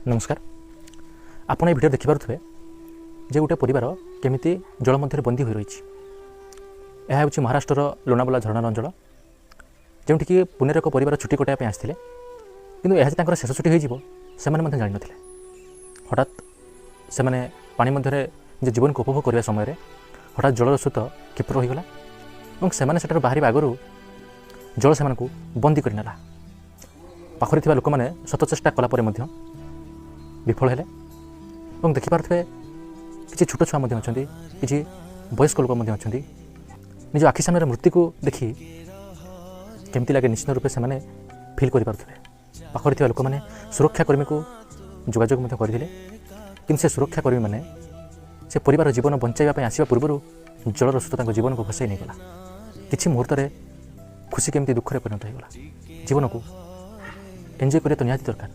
ନମସ୍କାର। ଆପଣ ଏ ଭିଡ଼ିଓ ଦେଖିପାରୁଥିବେ ଯେ ଗୋଟେ ପରିବାର କେମିତି ଜଳ ମଧ୍ୟରେ ବନ୍ଦୀ ହୋଇ ରହିଛି। ଏହା ହେଉଛି ମହାରାଷ୍ଟ୍ରର ଲୋନାବଲା ଝରଣାର ଅଞ୍ଚଳ, ଯେଉଁଠିକି ପୁନେର ଏକ ପରିବାର ଛୁଟି କଟାଇବା ପାଇଁ ଆସିଥିଲେ। କିନ୍ତୁ ଏହା ଯେ ତାଙ୍କର ଶେଷ ଛୁଟି ହୋଇଯିବ, ସେମାନେ ମଧ୍ୟ ଜାଣିନଥିଲେ। ହଠାତ୍ ସେମାନେ ପାଣି ମଧ୍ୟରେ ନିଜ ଜୀବନକୁ ଉପଭୋଗ କରିବା ସମୟରେ ହଠାତ୍ ଜଳର ସ୍ରୋତ କ୍ଷିପ୍ର ହୋଇଗଲା ଏବଂ ସେମାନେ ସେଠାରୁ ବାହାରିବା ଆଗରୁ ଜଳ ସେମାନଙ୍କୁ ବନ୍ଦୀ କରିନେଲା। ପାଖରେ ଥିବା ଲୋକମାନେ ଶତ ଚେଷ୍ଟା କଲା ପରେ ମଧ୍ୟ ବିଫଳ ହେଲେ ଏବଂ ଦେଖିପାରୁଥିବେ, କିଛି ଛୋଟ ଛୁଆ ମଧ୍ୟ ଅଛନ୍ତି, କିଛି ବୟସ୍କ ଲୋକ ମଧ୍ୟ ଅଛନ୍ତି। ନିଜ ଆଖି ସାମ୍ନାରେ ମୃତ୍ୟୁକୁ ଦେଖି କେମିତି ଲାଗେ, ନିଶ୍ଚିତ ରୂପେ ସେମାନେ ଫିଲ୍ କରିପାରୁଥିବେ। ପାଖରେ ଥିବା ଲୋକମାନେ ସୁରକ୍ଷାକର୍ମୀକୁ ଯୋଗାଯୋଗ ମଧ୍ୟ କରିଥିଲେ, କିନ୍ତୁ ସେ ସୁରକ୍ଷାକର୍ମୀମାନେ ସେ ପରିବାର ଜୀବନ ବଞ୍ଚାଇବା ପାଇଁ ଆସିବା ପୂର୍ବରୁ ଜଳର ସ୍ରୋତ ତାଙ୍କ ଜୀବନକୁ ଭସାଇ ନେଇଗଲା। କିଛି ମୁହୂର୍ତ୍ତରେ ଖୁସି କେମିତି ଦୁଃଖରେ ପରିଣତ ହୋଇଗଲା। ଜୀବନକୁ ଏନ୍ଜୟ କରିବା ତ ନିହାତି ଦରକାର।